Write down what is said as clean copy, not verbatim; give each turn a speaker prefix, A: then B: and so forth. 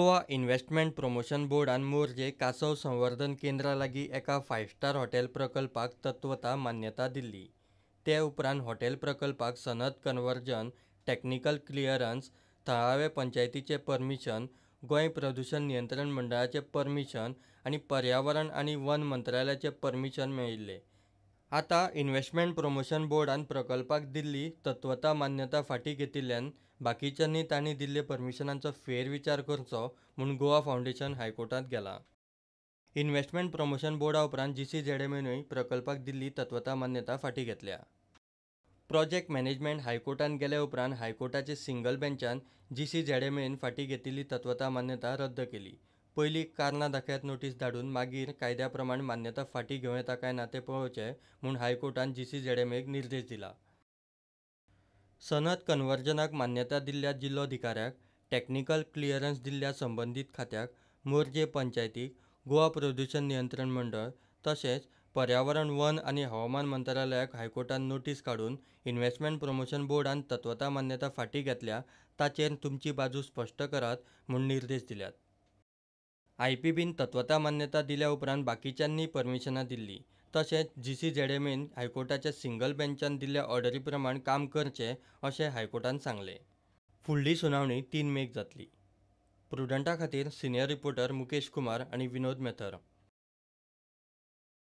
A: Goa investment promotion बोर्डान Morjim कासव संवर्धन केंद्रा लागीं एका 5 स्टार हॉटेल प्रकल्पाक तत्वता मान्यता दिल्ली. ते उपरांत हॉटेल प्रकल्पाक सनद कन्वर्जन, टॅक्निकल क्लियरन्स, थळावे पंचायतीचें परमिशन, गोंय प्रदूशण नियंत्रण मंडळाचें परमिशन आनी पर्यावरण आनी वन मंत्रालयाचें परमिशन मेळिल्लें. आतां इन्व्हेस्टमेंट प्रमोशन बोर्डान प्रकल्पाक दिल्ली तत्वता मान्यता फाटीं घेतिल्ल्यान बाकीच्यांनी तांणी दिल्ल्या परमिशनांचो फेरविचार करचो म्हूण गोवा फावंडेशन हायकोर्टांत गेलां. इन्व्हेस्टमेंट प्रमोशन बोर्डा उपरांत जीसीझेडएमएनूय प्रकल्पाक दिल्ली तत्वता मान्यता फाटीं घेतल्या. प्रोजेक्ट मॅनेजमेंट हायकोर्टांत गेल्या उपरांत हायकोर्टाचे सिंगल बेंचान जीसीझेडएमएन फाटीं घेतिल्ली तत्वता मान्यता रद्द केली. पयलीं कारणां दाखयात नोटीस धाडून मागीर कायद्या प्रमाण मान्यता फाटीं घेवं येता काय ना तें पळोवचें म्हूण हायकोर्टान जीसीझेडएमएक निर्देश दिला. सनद कन्वर्जनाक मान्यता दिल्ल्या जिल्लोधिकाऱ्याक, टॅक्निकल क्लियरन्स दिल्ल्या संबंदीत खात्याक, मोरजे पंचायतीक, गोवा प्रदूशण नियंत्रण मंडळ तशेंच पर्यावरण वन आनी हवामान मंत्रालयाक हायकोर्टान नोटीस काडून इन्व्हेस्टमेंट प्रमोशन बोर्डान तत्वता मान्यता फाटीं घेतल्या ताचेर तुमची बाजू स्पश्ट करात म्हूण निर्देश दिल्यात. आयपीबीन तत्वता मान्यता दिल्या उपरांत बाकीच्यांनी परमिशनां दिल्लीं. तशेंच जीसीझेडएमएन हायकोर्टाच्या सिंगल बेंचान दिल्ल्या ऑर्डरी प्रमाण काम करचें अशें हायकोर्टान सांगलें. फुडली सुनावणी 3 मेक जातली. प्रुडंटा खातीर सिनियर रिपोर्टर मुकेश कुमार आनी विनोद मेथर.